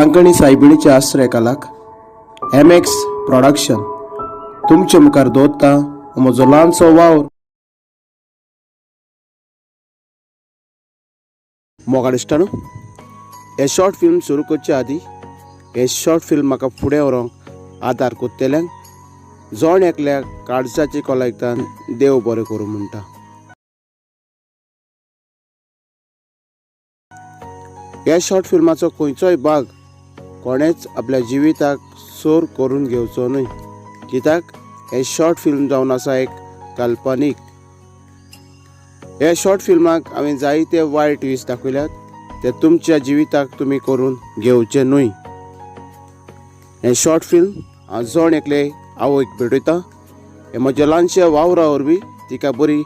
वालांकणी सायबिणीच्या आश्रयकालाक M x production तुमचे मुखार दवरता म्हजो ल्हानसो वावर. मोगाळ इश्टांनो, हें शॉर्ट फिल्म सुरू करचे आदीं हें शॉर्ट फिल्म म्हाका फुडें व्हरूंक आदार करतल्यांक जण एकल्याक काळजाची कोलायतान देव बरें करूं म्हणटा. ह्या शॉर्ट फिल्माचो खंयचोय भाग कोणेच आपल्या जिविताक सोर करून घेवचो न्हय, कित्याक हें शॉर्ट फिल्म जावन आसा एक काल्पनीक. ह्या शॉर्ट फिल्माक हांवें जायते वायट वीस दाखयल्यात, ते तुमच्या जिविताक तुमी करून घेवचे न्हय. हें शॉर्ट फिल्म हांव जण एकले आवयक भेटयता. हे म्हज्या ल्हानशा वावरा वरवीं तिका बरी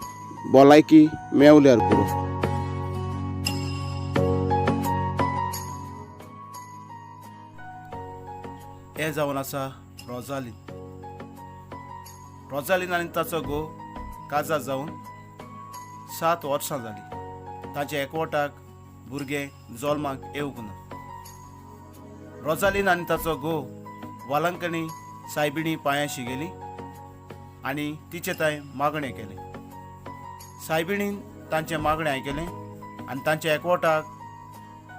भलायकी मेवल्यार पुरो. हें जावन आसा रोजालीन. रोजालीन आनी ताचो घोव काजार जावन 7 वर्सां जालीं. ताच्या एकवटाक भुरगें जल्माक येवंक ना. रोजालीन आनी ताचो घोव वालांकणी सायबिणी पांयाशी गेली आनी तिचे थंय मागणें केलें. सायबिणीन तांचें मागणें आयकलें आनी तांच्या एकवटाक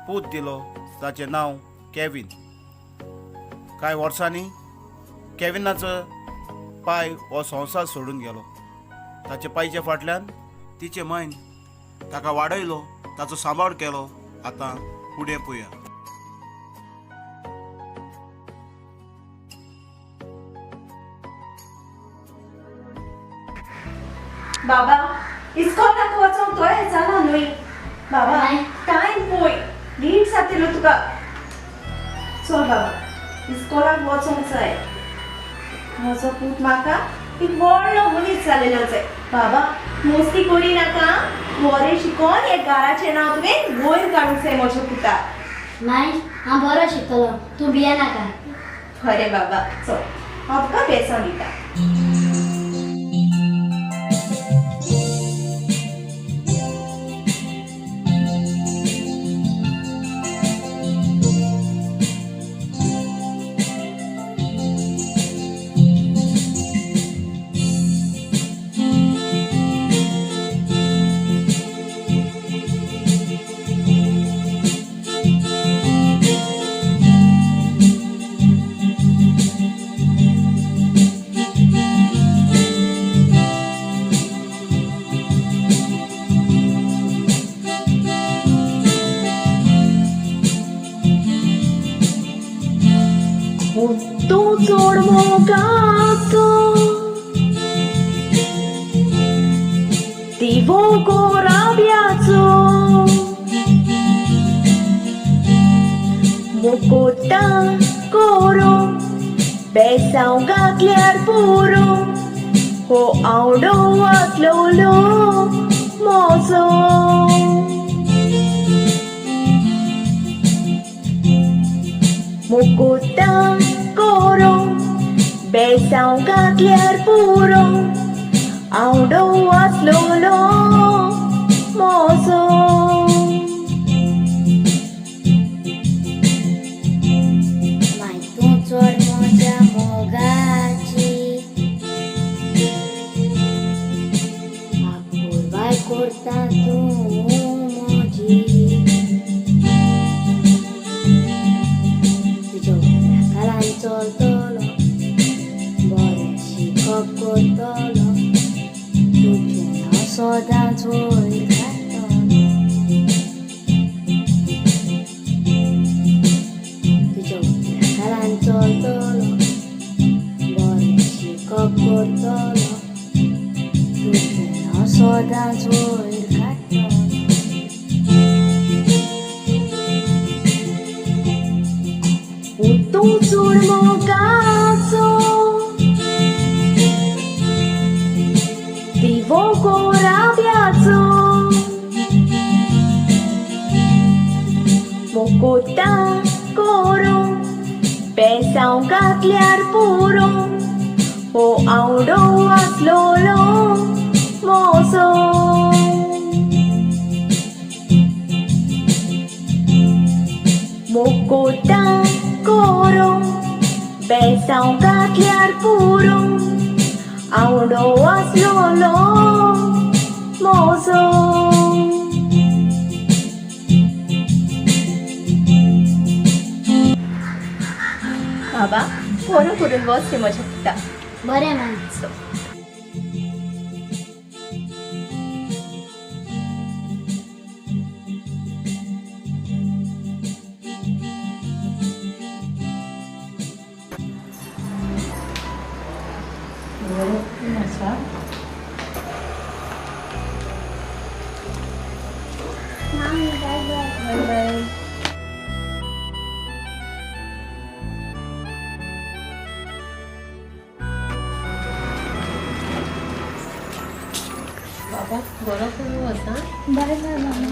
पूत दिलो, ताचें नांव केवीन. कांय वर्सांनी केविनाचो पाय हो संवसार सोडून गेलो. ताच्या पायच्या फाटल्यान तिचे मायन ताका वाडयलो, ताचो सांबाळ केलो. आतां फुडें पळया. बाबा, इस्कॉलाक वचोंक तयार जाला न्हय? बाबा, टायम पळय, लेट जातलो तुका. चल बाबा, इस्कॉलाक वचोंक जाय. म्हजो पूत म्हाका एक व्हडलो मनीस जालेलो जाय. बाबा, मस्ती करी नाका. बरें शिकोन हे घराचें नांव तुवें वयर काडूंक जाय म्हज्या पुता. माय, हांव बरो शिकतलो, तूं भिये नाका. बरें बाबा, चल, हांव तुका बेसांव दिता. तूं चड मोगाचो दिवो गोराब्याचो, मुकुटा कोरो बेसांव घातल्यार पुरो, हो आवडो आसलोलो मोजो. मुकुटा कोरो बेसांव घातल्यार पुरो, आवडो आसलोलो मोजो. माय, तूं चड म्हज्या मोगाची, आपुरबाय करता तूं म्हजी. तुज्या उतरा खालान चलतलो, बरें शिकप करतलो, तुजें नांव सदांच वयर काडटलो. तुज्या उतरा खालान चलतलो, बरें शिकप करतलो, तुजें नांव सदांच वयर काडटलो. तूं चड मोगाचो दिवो गोराब्याचो, मुकुटा कोरो बेसांव घातल्यार पुरो, हो आवडो आसलोलो मोजो. मोकोता कोरो बेसांव घातल्यार पुरो आवडो आसलोलो मोजो. बाबा बरो करून वच रे म्हज्या पुता. बरें माय. Bye bye. Bye bye. बाबा बरो करून वच आं. बाय बाय मामा.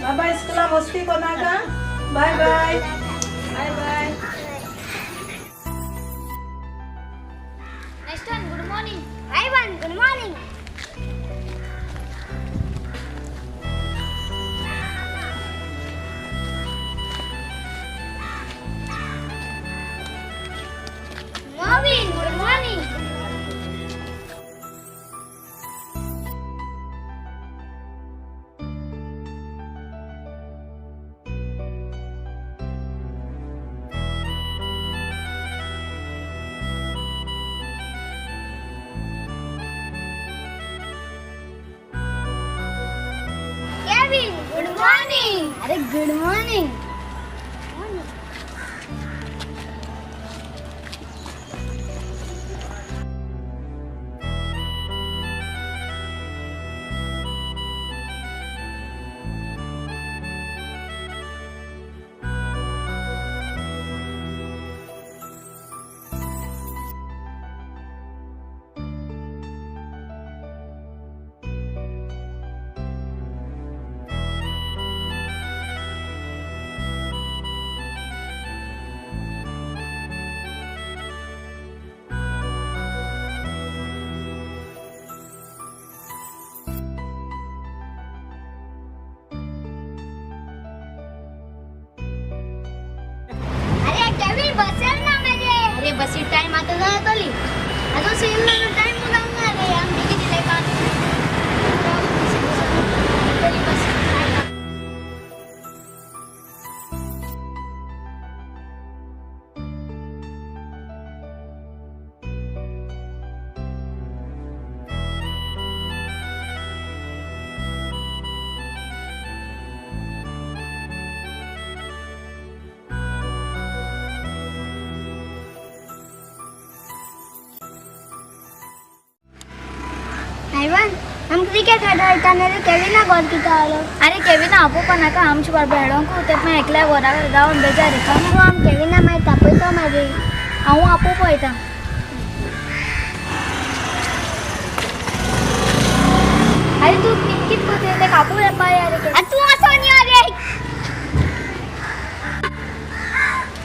बाबा इस्कुला मस्ती कोनाका. Bye bye. Bye bye. Next one, good morning. Ivan, good morning. Marvin, good morning. Kevin, good morning. अरे good morning. अरे केविन बसेल ना मेरे. अरे बसी टाइम आता जातली. अजून सेल ना टाइम जाऊन ना रे. आम बेगी दिले का. आयवन हम क्रिकेट खेळटा रे. केविना गोल किता आलो. अरे केविना आपोवपा नाका आमचे बारबर हेडोंकू ते मागीर एकल्या घरा रावन बेजार येता. आम केविना मागीर तापयतो मागीर. हांव आपोवपा वयता. अरे तूं कित करता तेका आपोवया पाय. अरे तूं असो न्ही. अरे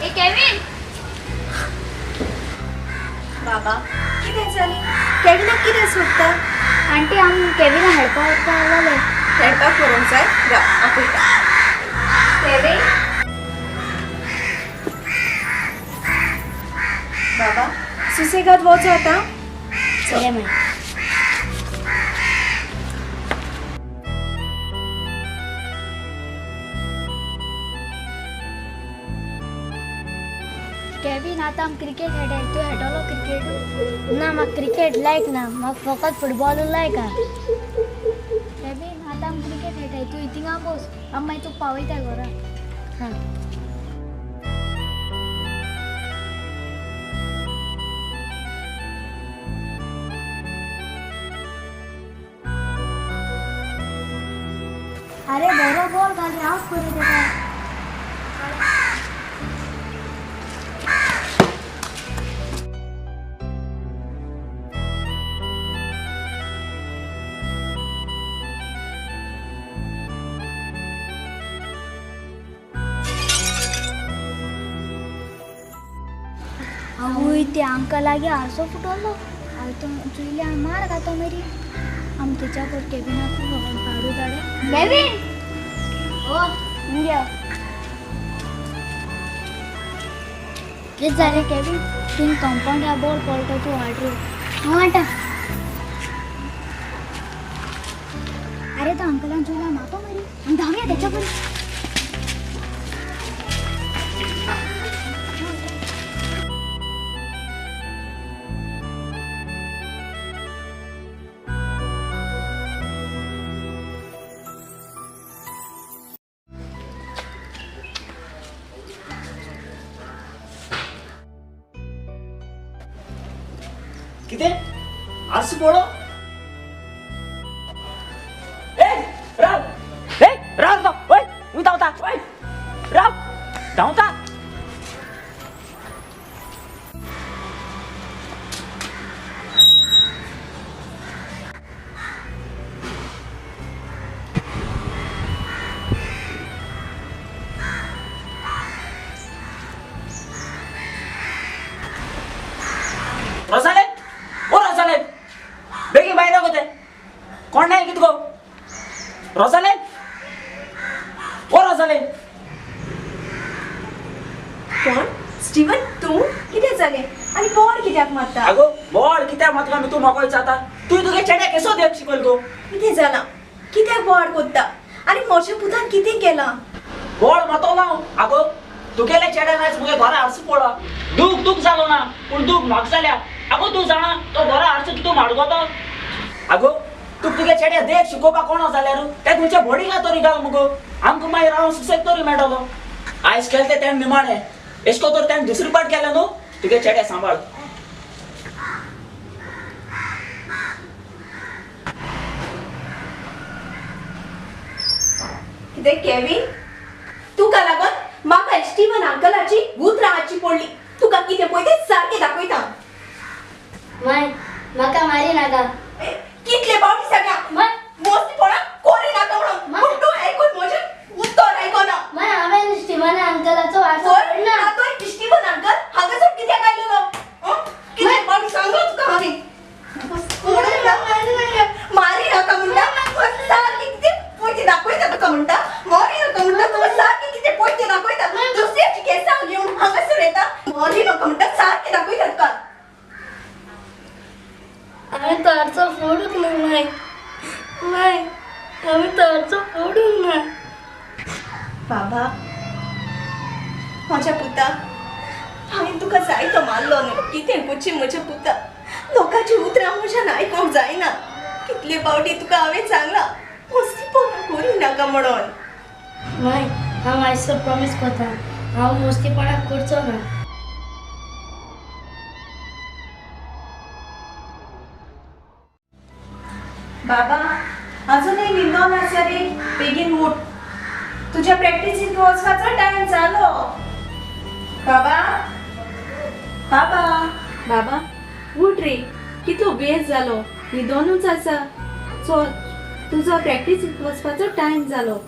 ए केविन. बाबा कितें जालें? केविनाक कितें सोदता? आंटी आम केविना हेडपा वचपा लागले. खेळपाक व्हरूंक जाय. राव आपयता. केविन बाबा सुसेगाद वचो आतां. बरें माय. केविन आतां आम क्रिकेट खेळटाय. तूं खेळटलो क्रिकेट? ना म्हाका क्रिकेट लायक ना. म्हाका फकत फुटबॉल लायक आहा. केविन आतां आम क्रिकेट खेळटाय. तूं इतिंगा बस. आम मागीर तुका पावयता घरा. हां. अरे बरो बॉल घाल रे. हांव करूं तेका. ते अंकल आगे आरसो फुटवलो. हांवें तो चुयल्या मार घातो मेरी. आम तेच्या कोर केबिनाक भाडू धाडे. केविन ओ इंडिया कितें जालें केविन? तीन कंपाउंड बोर्ड पडटा तूं हाड रे. हांव. अरे तो अंकलान चोयला मातो मरी. आमी धांवया तेच्या परी. कितें आरसो पळो? ए राव, ए राव राव, ओय उय धांवता, ओय राव धांवता. रोजालेन, ओ रोजालेन, बेगीन भायर गो ते. कोण नाही कित गो? रोजालेन, ओ रोजालेन. कोण? स्टीवन तूं कितें जालें आनी बोड कित्याक मारता? आगो बोड कित्याक मारता मी तूं म्हाका विचारता? तुवें तुगे चेड्याक केसो देख शिकयल गो? कितें जालां? कित्याक बोड कोत्ता आनी म्हज्या पुतान कितें केलां? बोड मातोलो हांव. आगो तुगेल्या चेड्यान आयज मुगे घरा आरसो पडला. दूख दूख जालो ना पूण दूख म्हाका जाल्या. आगो तूं जाणा तो घरा आरसो कितू माडगो तो? आगो तूं तुगे चेड्या देख शिकोवपाक कोण जाल्यार ते तुमच्या बोडिंगा तरी घाल मुगो. आमकां मागीर हांव सुसेग तरी मेळटलो. आयज केलें तें तेणें निमाणें. एशको तर तेणें दुसरी पाट केलें न्हू. तुगे चेड्या सांबाळ. कितें केविन, तुका लागून म्हाका स्टीवन अंकलाची उतरां हाडची पडली. तुका कितें पळय तें सारकें दाखयता. माय म्हाका मारी नाका. कितले पावटी सांगल्या मोस्तीपणां कोरी नाका म्हणून, पूण तूं आयकून म्हजें उत्तर आयकना. माय हांवें स्टीवन अंकलाचो आरसो फोडना. आतां स्टीवन अंकल हांगासर कित्याक आयलेलो? कितले पावटी सांगलो तुका हांवें मारी नाका म्हणटा. सारकें कितें पळय तें दाखयता तुका म्हणटा. मारी नाका म्हणटा तुका सारकें कितें पळय तें दाखयता. दुसऱ्याची केसां घेवन हांगासर येता. मारी नाका म्हणटा सारकें दाखयता तुका. हांवें तो आरसो फोडूंक ना माय. माय हांवें तो आरसो फोडूंक ना. बाबा म्हज्या पुता, हांवें तुका जायतो मारलो न्हू. कितें करचें म्हज्या पुता, लोकांची उतरां म्हज्यान आयकूंक जायना. कितले पावटी तुका हांवें सांगलां मस्तीपणां करी नाका म्हणून. माय हांव आयज प्रॉमीस करता हांव मस्तीपणां करचो ना. बाबा अजूनय न्हिदोन आसा रे. बेगीन उठ, तुज्या प्रॅक्टिसीक वचपाचो टायम जालो. बाबा बाबा बाबा उठ रे, कितलो वेळ जालो न्हिदोनूच आसा. चल तुजो प्रॅक्टिसीक वचपाचो टायम जालो.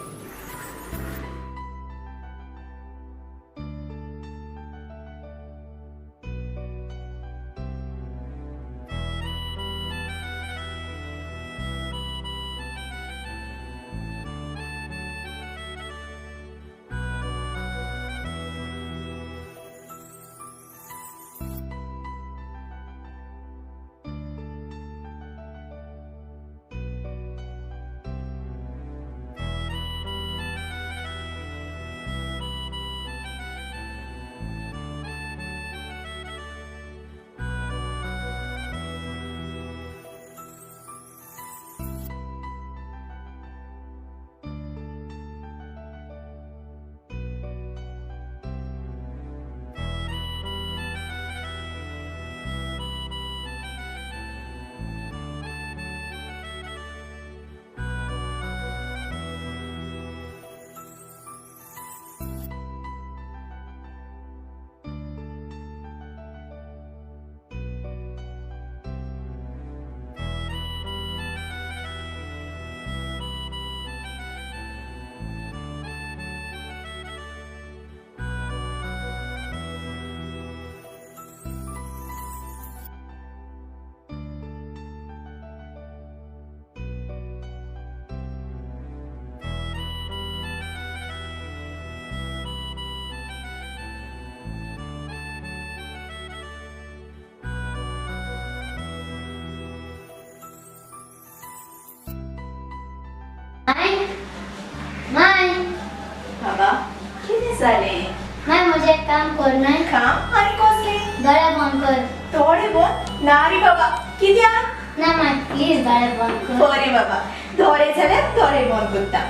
जालें? माय म्हजें एक काम कर न्हय. काम आनी कसलें? दोळे बंद कर. दोळे बंद? ना रे बाबा, कित्याक? ना माय प्लीज दोळे बंद कर. बरें बाबा, दोळे जाल्यार दोळे बंद करता.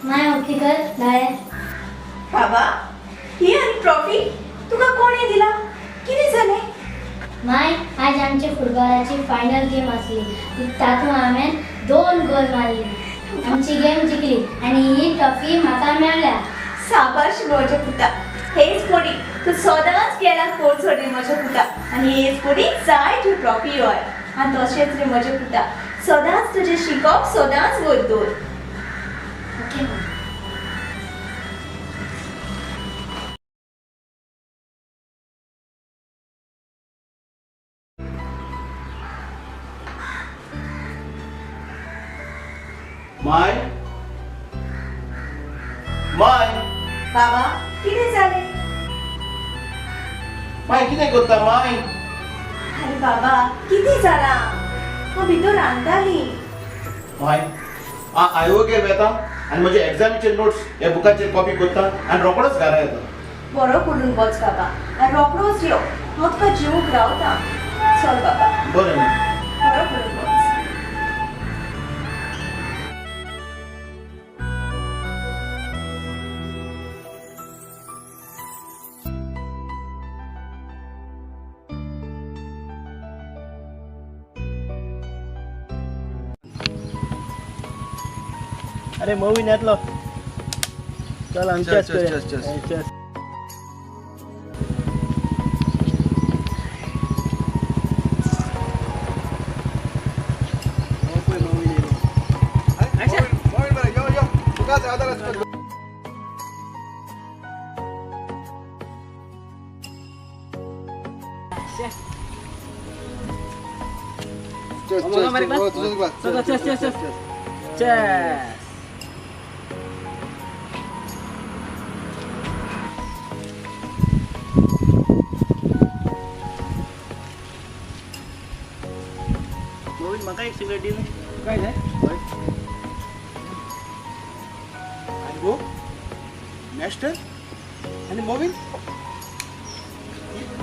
माय ओके कर दोळे. बाबा ही आनी ट्रॉफी तुका कोणें दिला? कितें जालें? माय आज आमची फुटबॉलाची फायनल गेम आसली, तातूंत हांवें 2 गोल मारली, आमची गेम जिखली आनी ही ट्रॉफी म्हाका मेळ्ळ्या. साबाश म्हज्या पुता, हेच पडी तूं सदांच गेलाक कोर्स रे म्हज्या पुता, आनी हेच पडी जाय ती ट्रॉफी हय. आनी तशेंच रे म्हज्या पुता, सदांच तुजें शिकप सदांच वयर दवर. ओके. My my बाबा कितें जालें? माय कितें करता माय? आरे बाबा कितें जालां? हांव भितर रांदताली. माय आयोगेर वेता आनी म्हजे एग्जामीचे नोट्स ह्या बुकाचेर कॉपी करता आनी रोकडोच घरा येता. बरो करून वच बाबा आनी रोकडोच यो, हांव तुका जेवंक रावता. चल बाबा. बरें. बरो करून वच. अरे मोविन येतलो, चल आमी चेस करूया. Cheers. म्हाका एक सिगरेट दी. काय जाय? आयगो मॅस्टर आनी मोविन,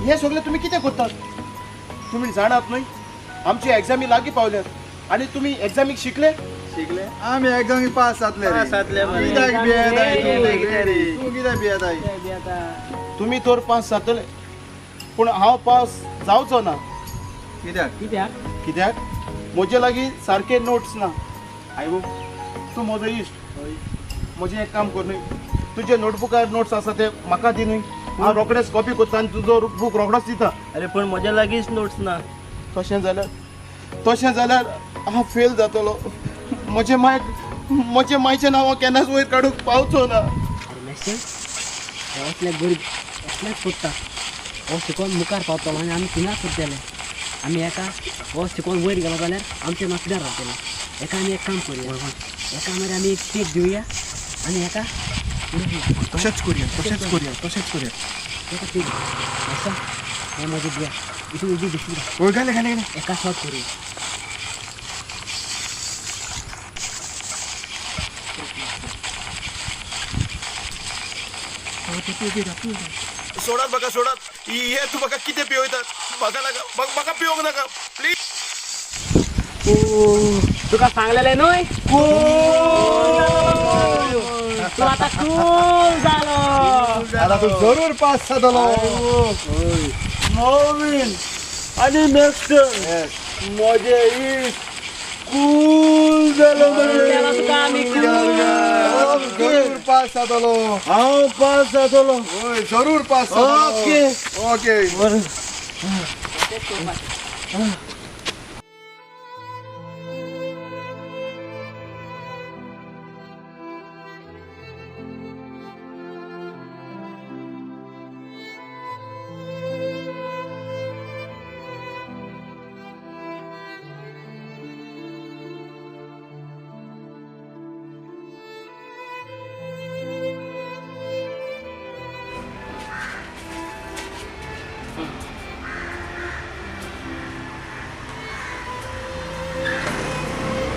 हे सगळे तुमी कितें करतात? तुमी जाणात न्हय आमची एग्जामी लागीं पावल्यात आनी तुमी एग्जामीक शिकले? शिकले आमी एग्जामी पास जातले. कित्याक भियेताय तूं? कित्याक भियेताय? तुमी तर पास जातले पूण हांव पास जावचो ना. कित्याक? कित्याक? कित्याक म्हजे लागीं सारके नोट्स ना. आयगो तूं म्हजो इश्ट, म्हजें एक काम कर न्हय, तुजे नोटबुकार नोट्स आसा ते म्हाका दी न्हय, हांव रोखडेच कॉपी करता आनी तुजो बूक रोखडोच दिता. अरे पूण म्हज्या लागींच नोट्स ना. तशें जाल्यार हांव फेल जातलो. म्हजे मायक म्हजे मायचें नांव हांव केन्नाच वयर काडूंक पावचो ना. अरे मॅस्टर, हो असले गरीब असलेच पडटा, हो शिकोवन मुखार पावतलो आनी आमी थिंगाच उरतले. आमी एका हो शिकोवन वयर गेलो जाल्यार आमचें नांव कित्याक रावतलें? एका आमी एक काम करुया, एका मागीर आमी एक केक दिवया आनी एका तशेंच करुया, तशेंच करुया, तशेंच करुया. एका पेक आसा हें म्हजें दिया, इतून उदी दिसली. घाले घाले घाले. एका शॉट करुया. सोडात म्हाका, सोडात. हे तूं म्हाका कितें पिवयतात? म्हाका नाका, म्हाका पिवंक नाका प्लीज. तुका सांगलेलें न्हय? तूं आतां कूल जालो. आतां तूं जरूर पास जातलो. मोविन आनी मॅस्टर म्हजे इश्ट कूल जालो. तुका आमी जरूर पास जातलो. हांव पास जातलो. हय जरूर पास जातलो. Okay okay. बरें.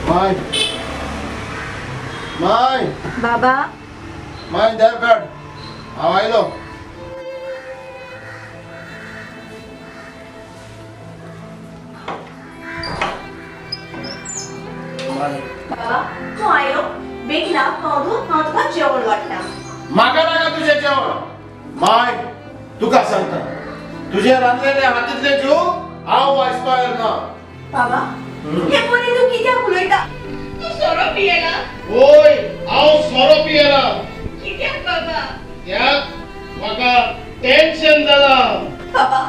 माय माय बाबा माय दार काड, हांव आयलो. बाबा तूं आयलो बेगीन हांव हांव तुका जेवण वाडटा. म्हाका नाका तुजें जेवण. माय तुका सांगता, तुजें रांदलेलें हातींतलें जेव हांव वाचपाक ना. बाबा हे परी तूं कित्याक उलयता? तूं सोरो पियेला? वय हांव सोरो पियेला. कित्याक बाबा? कित्याक म्हाका टेन्शन जालां. बाबा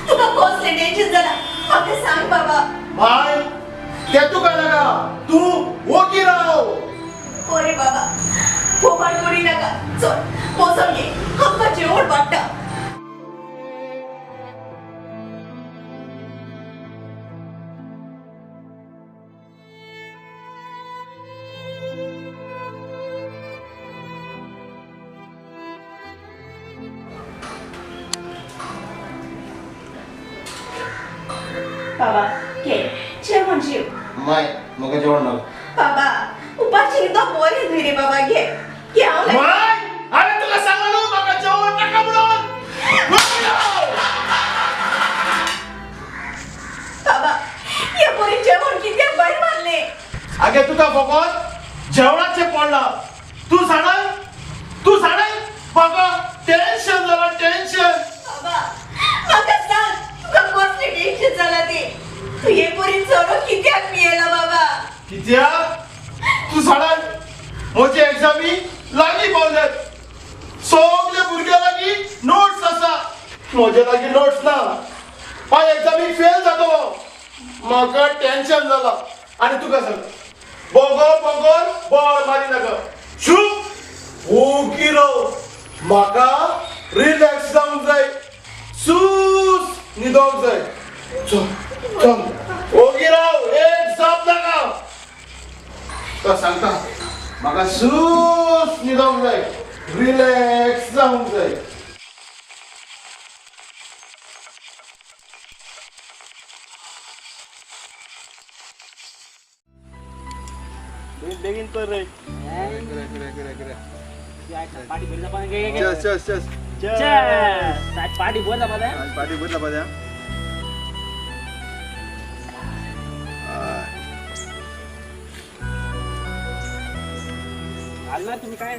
तुका कसलें टेन्शन जालां म्हाका सांग बाबा. माय तें तुका नाका, तूं ओगी राव. बरें बाबा बोबाळ करी नाका, चल बसोन घे, आमकां जेवण वाडटा. बाबा घे जेवण जेव. माय म्हाका जेवण नाका. बाबा उपाशी न्हिदप बरें न्हय रे बाबा, घे घे. हांव माय हांवें तुका सांगलां न्हू म्हाका जेवण नाका म्हणून. बाबा हे बरें जेवण कित्याक भायर मारलें? आगे तुका फकत जेवणाचें पडलां. तूं जाणा, तूं जाणा म्हाका टेन्शन जालां, टेन्शन. बाबा म्हाका सांग तुका कसलें टेन्शन जालां तें? तूं हे परी सोरो कित्याक पियेला बाबा? कित्याक तूं जाणा म्हजी एग्जामी लागीं पावल्यात, सगळे भुरग्यां लागीं नोट्स आसा, म्हजे लागीं नोट्स ना. हांव एग्जामीक फेल जातलो, म्हाका टेन्शन जालां. आनी तुका सांग बोगोर बोगोर बोवाळ मारी नाका, चूप ओगी राव. म्हाका रिलॅक्स जावंक जाय, सूस न्हिदोंक जाय. चल चल ओगी राव, एक जाप नाका. तुका सांगता म्हाका सूस न्हिदोंक जाय, रिलॅक्स जावंक जाय. बेगीन कर रे. पार्टी भरला पण गे गे. चल चल चल चल पार्टी भरला पण, पार्टी भरला पण. आला तुम्ही काय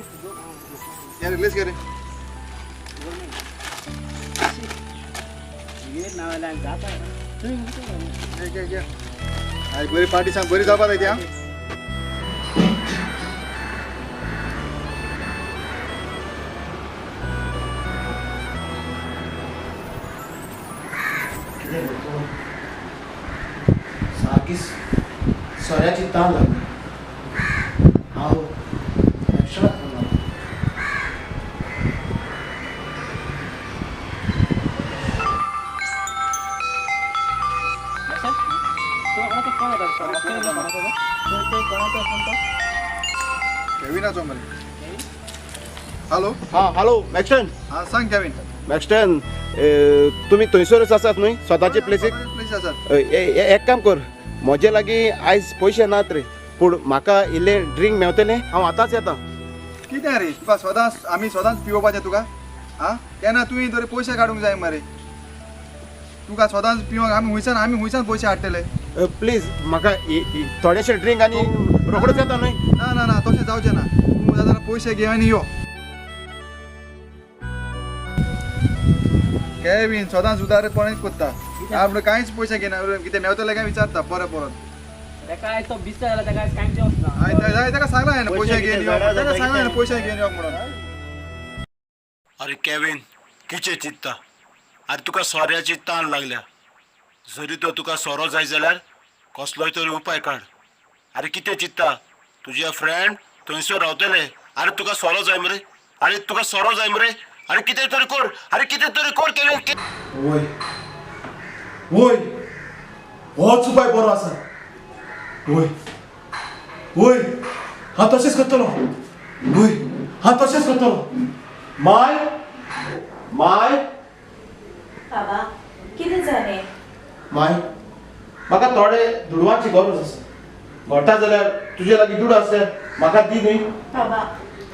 यार रिलीज करे ये नावाला जाता घे घे घे. आज बरी पार्टी सांग, बरी जावपा जाय ती. सारकी सोऱ्याची तान लागली. हांव एक्शनाक फोन मारता. केविनाचो मरे. हॅलो. हां हॅलो मॅक्स्टन. हां सांग केविन. मॅक्स्टन तुमी थंयसरच आसात न्हय स्वताचे प्लेसीक? आसात. एक काम कर, म्हजे लागीं आयज पयशे नात रे, पूण म्हाका इल्लें ड्रिंक मेवतलें, हांव आतांच येता. कितें रे तुका सदांच आमी सदांच पिवपाचें तुका? आं केन्ना तुवें तरी पयशे काडूंक जाय मरे, तुका सदांच पिवंक आमी हुंयसान आमी हुंयसान पयशे हाडटले. प्लीज म्हाका थोडेशे ड्रिंक आनी रोखडोच येता न्हय. ना ना ना तशें जावचें ना, तूं जाल्यार पयशे घे आनी यो. केवीन सदांच उदारपणीच करता, आपलो कांयच पयशे घेना, कितें मेवतले काय विचारता परत परत. ताका तो बिस्तर जाला ताका कांयच वचना. ताका सांगलां हांवें पयशे घेवन यो, ताका सांगलां हांवें पयशे घेवन यो म्हणून. अरे केवीन कितें चिंतता? आरे तुका सोऱ्याची तान लागल्या, जरी तो तुका सोरो जाय जाल्यार कसलोय तरी उपाय काड. अरे कितें चिंतता? तुजे फ्रेंड थंयसर रावतले. अरे तुका सोरो जाय मरे, अरे तुका सोरो जाय मरे, अरे कितें तरी कर, अरे कितें तरी कर केवीन. वय वय होच उपाय बरो आसा. वय वय हांव तशेंच करतलो, वय हांव तशेंच करतलो. माय माय. बाबा कितें जालें? माय म्हाका थोडे दुडवांची गरज आसा, घोटा जाल्यार तुजे लागीं दुडू आसल्यार म्हाका दी न्हय. बाबा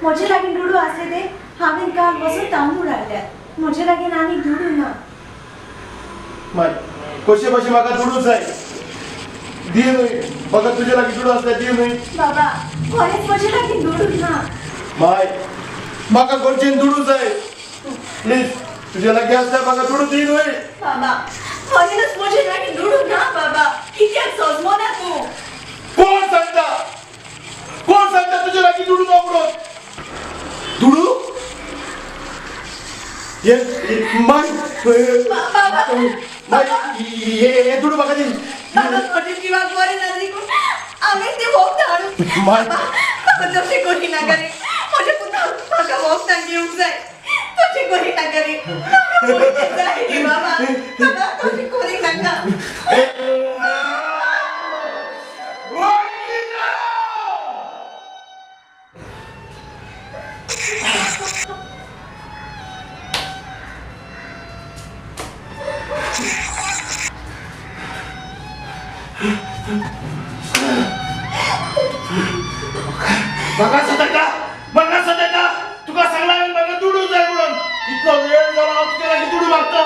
म्हजे लागीं दुडू आसले ते हांवें काल वचून तांदूळ हाडल्यात. म्हजे लागीं आनी दुडू ना. माय कशे कशे म्हाका दुडू जाय दी न्हय. म्हाका तुजे लागीं दुडू आसले दी न्हय. बाबा खरेंच म्हजे लागीं दुडू ना. माय म्हाका गरजेन दुडू जाय प्लीज. तुजे लागीं आसल्यार म्हाका दुडू दी न्हय. बाबा खरेंच म्हजे लागीं दुडू ना. बाबा कित्याक सोजमना तूं? कोण सांगता कोण सांगता तुजे लागीं दुडू ना म्हणून? दुडू हे माय माय हे दुडू म्हाका दी. बाबा म्हज्या जिवाक बरें ना देखून हांवें तें वखद हाडून. बाबा तशें करी नाका रे. म्हज्या पुताक म्हाका वखदां घेवंक जाय. तशें करी नाका रे. पयशे जाय रे बाबा. बाबा तशें करी नाका. म्हाका सतयता म्हाका सतयता. तुका सांगला हांवें म्हाका दुडू जाय म्हणून. इतलो वेळ जाला हांव तुज्या लागीं दुडू मागता.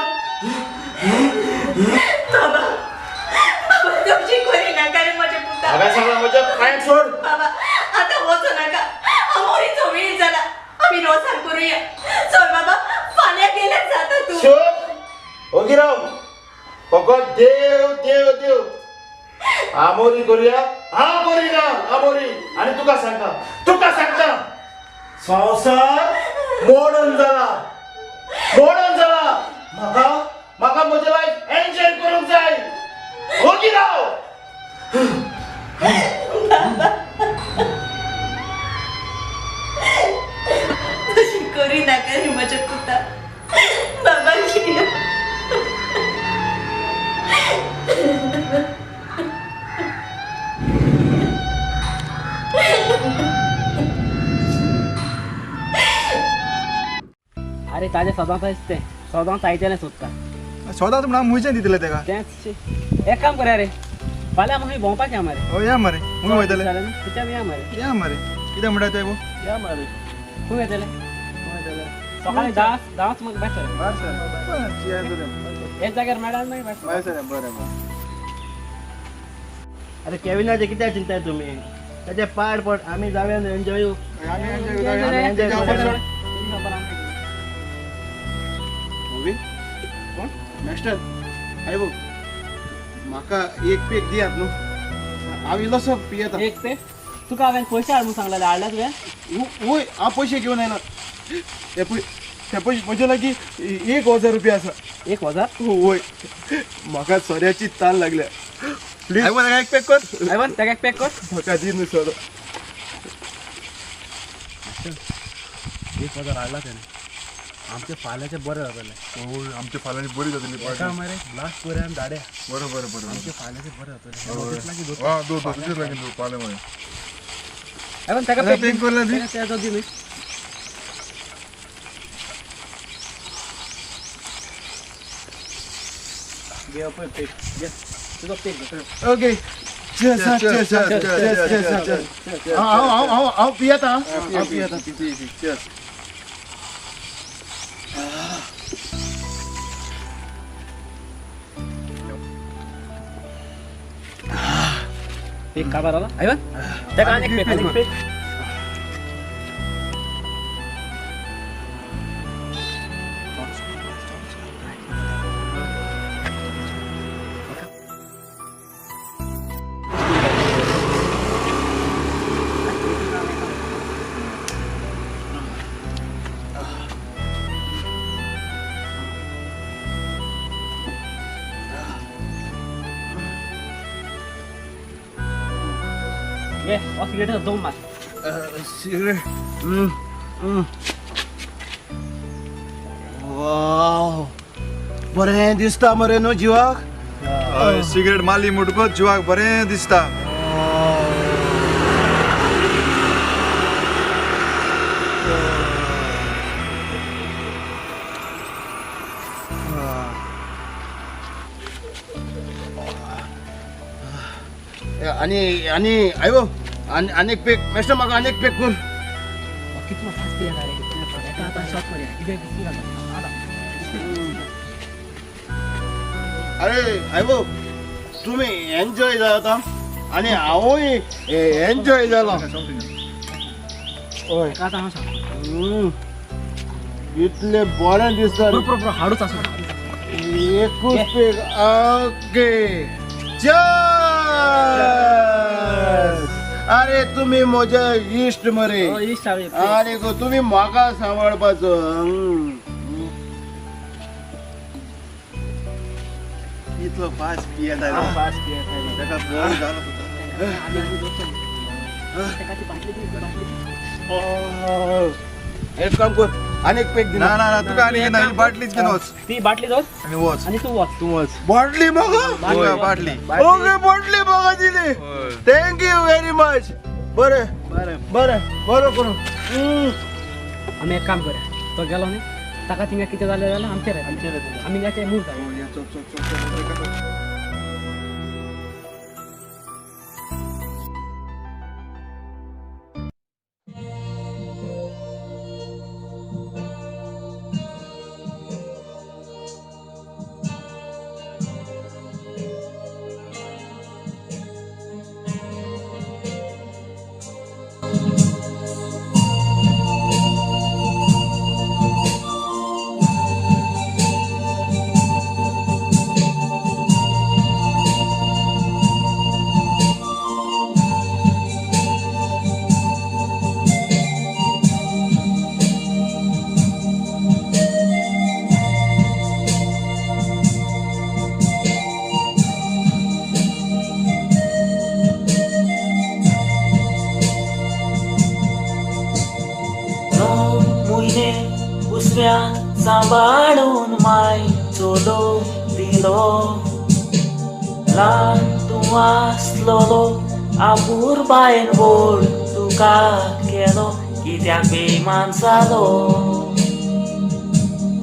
बाबा बाबा तशें करी नाका रे म्हज्या पुता. म्हाका सांगला म्हज्या पांयांक सोड. बाबा आतां वचो नाका. आमोरीचो वेळ जाला. आमी रोसान करुया. चल बाबा फाल्यां गेल्यार जाता तूं. चुप ओगी राव. फकत देव देव देव. आमोरी करुया. हांव करिना आमोरी. आनी तुका सांगता तुका सांगता संवसार मोडून जाला मोडून जाला. म्हाका म्हाका म्हजें लायफ एन्जॉय करूंक जाय. ओगी राव. तशें करी नाका रे म्हज्या पुता. बाबा अरे ताजे सदांच तें सदांच आयतेलें सोदता. सदांच म्हणून आमी मुयचें दितले तेका. तेंच एक काम करया रे. फाल्यां आमी भोंवपाचें मरे. हय या मरे. खंय वयतले? कित्याक या मरे. या मरे. कितें म्हणटा तें? या मरे. खंय वयतले? सकाळीं 10 म्हाका भायर सर. भायर सर एक जाग्यार मेळ्ळ्यार मागीर भायर सर. बरें बरें. अरे केविनाचें कित्याक चिंताय तुमी? ताचे पाड पड. आमी जावया एन्जॉय. आमी एन्जॉय. कोण मास्टर? आयबो म्हाका एक पेक दियात न्हू. हांव इल्लोसो पियेता. एक पेक? तुका हांवें पयशे हाड म्हूण सांगलेले. हाडल्या तुवें? वय हांव पयशे घेवन आयला. हे पळय हे पळय म्हजे लागीं 1000 रुपया आसा. 1000? वय म्हाका सोऱ्याची तान लागल्या. प्लीज आयवन ताका एक पॅक कर. आयवन ताका एक पॅक कर. म्हाका दी न्हू सोरो. 1000 हाडला तेणें. आमचे फाल्यांचे बरें जातलें. हय आमचे फाल्यांची बरी जातली. एका मरे लास्ट पळय आमी धाड्या. बरें बरें बरें. आमचे फाल्यांचे बरें जातलें. हय दवर तुजेच लागीं दवर फाल्यां मरे. आयवन ताका पॅक करला दी. तेजो दी न्हू. घे पळय पेक. घे तुजो पेक घे. Okay. Cheers, cheers, cheers, cheers, cheers. हांव हांव हांव पियेता. हांव पियेता. Cheers. पेक काबार आला आयवन ताका आनी एक पेक. आनी एक पेक. घे हो सिगरेट दोन मार. सिगरेट. वाव बरें दिसता मरे न्हू जिवाक. हय सिगरेट मारली म्हणटकच जिवाक बरें दिसता. आनी आनी आयवो आनी आनी एक पेक मेस्टर म्हाका आनी एक पेक कर. कितलो फास्ट पियेता रे. एका आतां शॉट मारया, इबे बिस्कीट घालता. अरे आयबो तुमी एन्जॉय जाता आनी हांवूय एन्जॉय जालो. हय आतां हांव सांग इतलें बरें दिसता. हाडूच आसा एकूच पेग. Okay cheers. अरे तुमी म्हजे इश्ट मरे, आनी तुमी म्हाका सांबाळपाचो. इतलो फास्ट पियेता, फास्ट पियेता ताका बरो जालो. एक काम कर, आनी एक पेग दी. ना ना ना, तुका आनी ना, ही बाटलीच घेवन वच. ती बाटली वच आनी वच, आनी तूं वच, तूं वच. बाटली म्हाका? बाटली. ओके, बाटली म्हाका दिली. Thank you very much. बरें बरें बरें बरें करूं. आमी एक काम करया, तो गेलो न्ही ताका थिंगा कितें जालें जाल्यार आमचेर येतलें, आमी ते मूव जाय. सांबाळून माय चलो दिलो, ल्हान तूं आसलोलो आपुरबायन व्हड तुका केलो, कित्याक बेमान जालो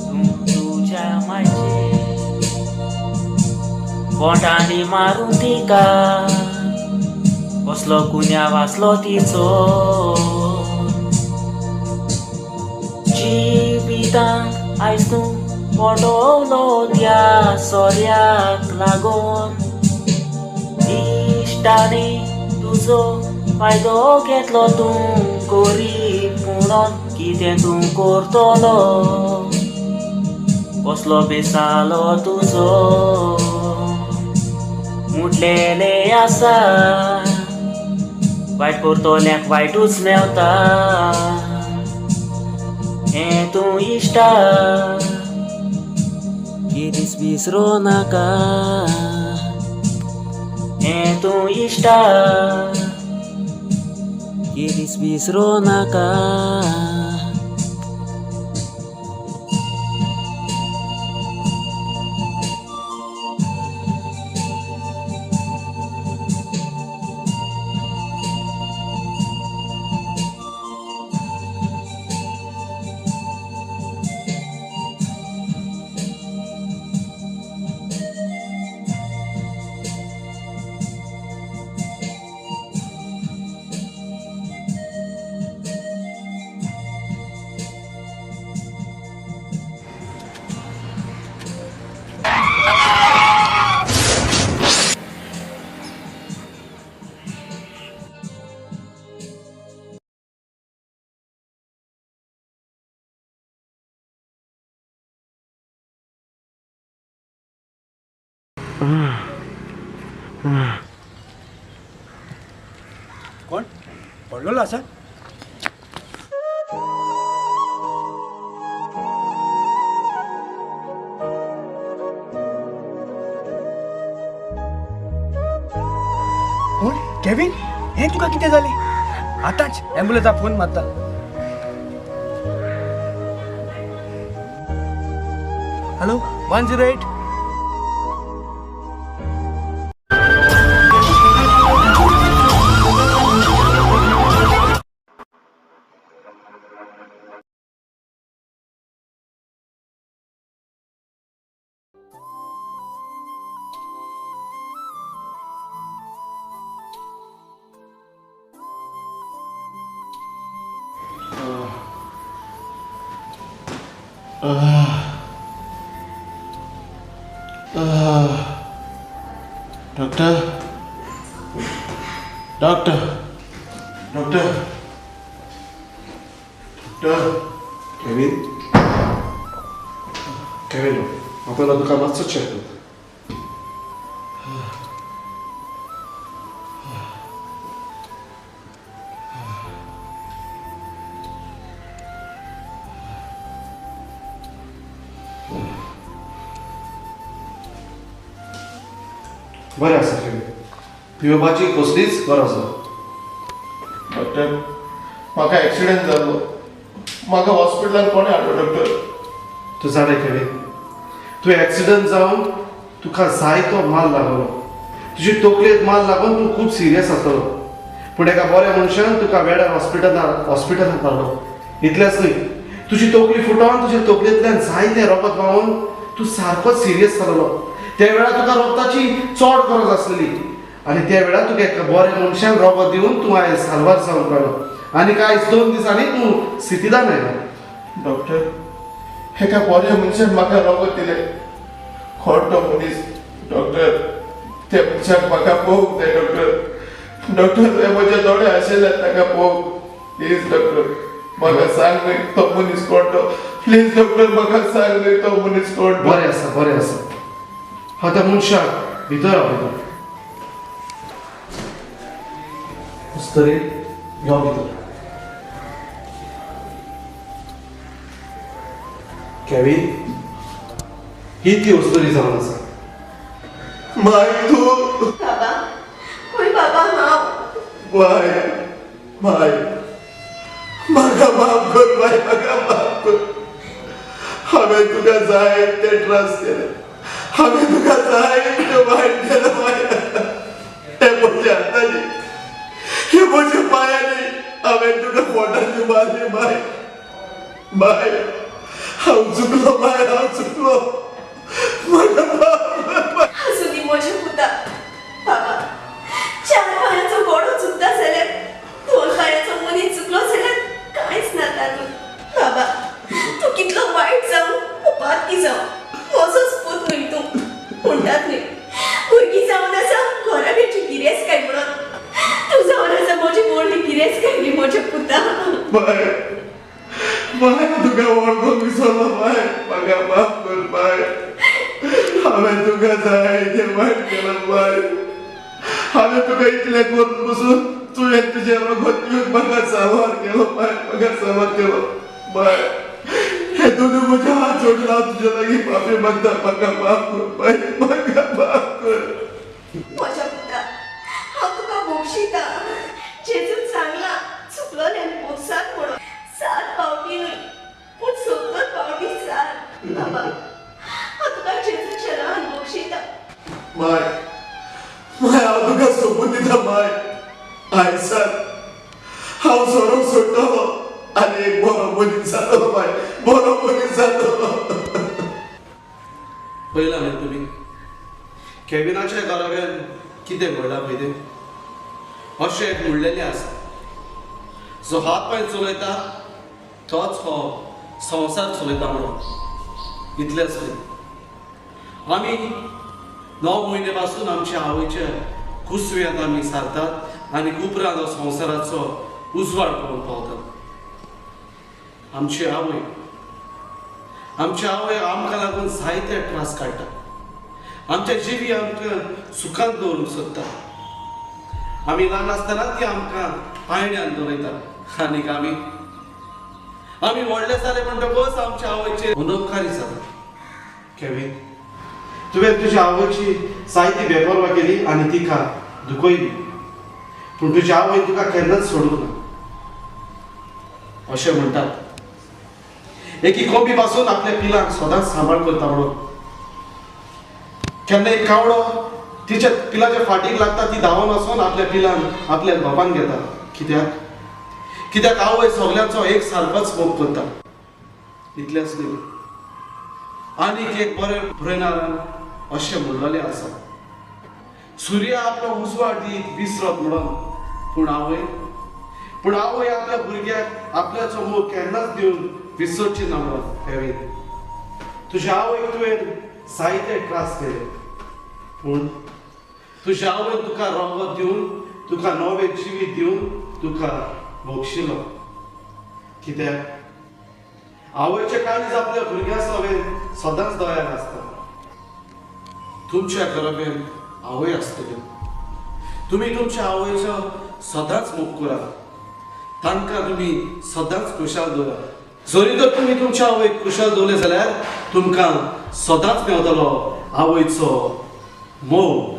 तूं तुज्या मायचे बोटांनी मारून तिका, कसलो गुन्यांव आसलो तिचो. जिवितांत आयज तूं पडवलो त्या सोऱ्याक लागून, इश्टांनी तुजो फायदो घेतलो, तूं गरीब म्हणून कितें तूं करतलो, कसलो बेसालो तुजो. मुटलेलें आसा वायट करतल्याक वायटूच मेवता, हें तूं इश्टा केदीच विसरो नाका, हें तूं इश्टा केदीच विसरो नाका. कोण पडलेलो आसा? कोण? केविन, हें तुका कितें जालें? आतांच एम्बुलन्साक फोन मारता. Hello 108. Doctor, doctor, doctor, doctor. Kevin, Kevin, हांव पयलो तुका मातसो चॅक करता. बरें आसा केवीन, पिवपाची कसलीच गरज ना. डॉक्टर, म्हाका एक्सिडेंट जालो, म्हाका हॉस्पिटलान कोणें हाडलो डॉक्टर? तूं जाणा केवीन, तूं एक्सिडंट जावन तुका जायतो माल लागलो, तुजी तकलेक माल लागून तूं खूब सिरियस आसतलो. पूण एका बऱ्या मनशान तुका वेळार हॉस्पिटलांत हाडलो. इतलेंच न्हय, तुजी तकली फुटोवन तुज्या तकलेंतल्यान जायतें रगत व्हांवून तूं सारकोच सिरियस जालो. त्या वेळार तुका रगताची चड गरज आसलेली आनी त्या वेळार तुका एका बऱ्या मनशान रगत दिवन तूं आयज साल्वार जावन मेळ्ळो आनी आयज 2 दिसांनी तूं सितिदान आयलो. डॉक्टर, एका बऱ्या मनशान म्हाका रगत दिलें. कोण तो मनीस डॉक्टर? त्या मनशाक म्हाका पळोवंक जाय डॉक्टर. डॉक्टर, हे म्हजे दोळे आशिल्ले ताका पळोवंक. प्लीज डॉक्टर, म्हाका सांग न्हय तो मनीस कोण तो. प्लीज डॉक्टर, म्हाका सांग न्हय तो मनीस कोण तो. बरें आसा, बरें आसा. हांव त्या मनशाक भितर आपयता. अस्तुरी, यो भितर. केवीन, ही ती अस्तुरी जावन आसा. माय तूं बाबा, होय बाबा हांव. माय, माय, म्हाका माफ कर माय, म्हाका माफ कर. हांवें तुका जाय ते त्रास केले, हांवें तुका जाय ते वायट केलें माय. हे म्हज्या हातांनी, हे म्हज्या पांयांनी हांवें तुका पोटाची मारली माय. माय, हांव चुकलो माय, हांव चुकलो. म्हाका माफ कर. आसूं दी म्हज्या पुता. बाबा, 4 पांयांचो घोडो चुकता जाल्यार 2 पांयांचो मनीस चुकलो जाल्यार कांयच ना तातूंत. बाबा, तूं कितलो वायट जावं उपाती जावं, म्हजोच पूत न्हय तूं. म्हणटात न्हय, भुरगीं जावन आसा घराब्याची गिरेस्तकाय म्हणून. तूं जावन आसा म्हजी व्हडली गिरेस्तकाय न्ही म्हज्या पुता. माय, माय, तुका वळखूंक विसरलो माय. म्हाका माफ कर माय. हांवें तुका जाय तें वायट केलां माय. हांवें तुका इतलें करून बसून तुवें तुजें रगत दिवन म्हाका साल्वार केलो माय, म्हाका साल्वार केलो माय. हे दोनूय म्हजे हात जोडून हांव तुजे लागीं माफी मागता. म्हाका माफ कर माय, म्हाका माफ कर. म्हज्या पुता, हांव तुका भोगशिता. जेजून सांगलां चुकलोल्यान भोगसात म्हणून. 7 फावटी न्हय पूण 70 फावटी 7. बाबा, हांव तुका जेजूच्या नांवान भोगशिता. माय, माय, हांव तुका सोपूत दिता माय. आयज हांव सोरो सोडटलो आनी एक बरो मनीस जातलो माय, बरो मनीस जातलो. पयला न्ही तुमी केविनाच्या घराब्यान कितें घडलां पळय तें. अशें एक म्हणलेलें आसा, जो हात पांय चलयता तोच हो संवसार चलयता म्हणून. इतलेंच न्हय, आमी 9 म्हयने पासून आमच्या आवयच्या कुसव्यांत आमी सारतात आनी उपरांत हो संवसाराचो उजवाड पळोवंक पावतात. आमची आवय, आमची आवय आमकां लागून जायते त्रास काडटा. आमच्या जिवी आमकां सुखांत दवरूंक सोदता. आमी ल्हान आसतना ती आमकां पायण्यान दवरता आनीक आमी आमी व्हडले जाले म्हणटकच आमच्या आवयचेर अनुपकारी जाता. केवीन, तुवें तुज्या आवयची जायती बेपर्वा केली आनी तिका दुखयली, पूण तुजी आवय तुका केन्नाच सोडूंक ना. अशें म्हणटात, एकी कोंबी पासून आपल्या पिलांक सदांच सांबाळ करता म्हणून. केन्ना एक कावडो तिच्या पिलाच्या फाटीक लागता, ती धांवन वचून आपल्या पिलांक आपल्या बापान घेता. कित्याक? कित्याक आवय सगल्यांचो एक सारकोच मोग करता. इतलेंच न्हय, आनीक एक बरें ब्रेनारान अशें म्हणलेलें आसा, सूर्य आपलो उजवाड दीत विसरत म्हणून, पूण आवय, पूण आवय आपल्या भुरग्याक आपल्याचो मोग केन्नाच दिवन विसरची ना म्हणून. केवीन, तुज्या आवयक तुवें जायते त्रास केले, पूण तुज्या आवयन तुका रगत दिवन, तुका नवें जिवीत दिवन तुका बक्षिलो. कित्याक आवयचें काळीज आपल्या भुरग्यां सवें सदांच दयान आसता. तुमच्या घराब्यान आवय आसतल्यो, तुमी तुमच्या आवयचो सदांच मोग करात, तांकां तुमी सदांच खुशाल दवरात. जरी तर तुमी तुमच्या आवयक खुशाल दवरले जाल्यार तुमकां सदांच मेवतलो आवयचो मोग.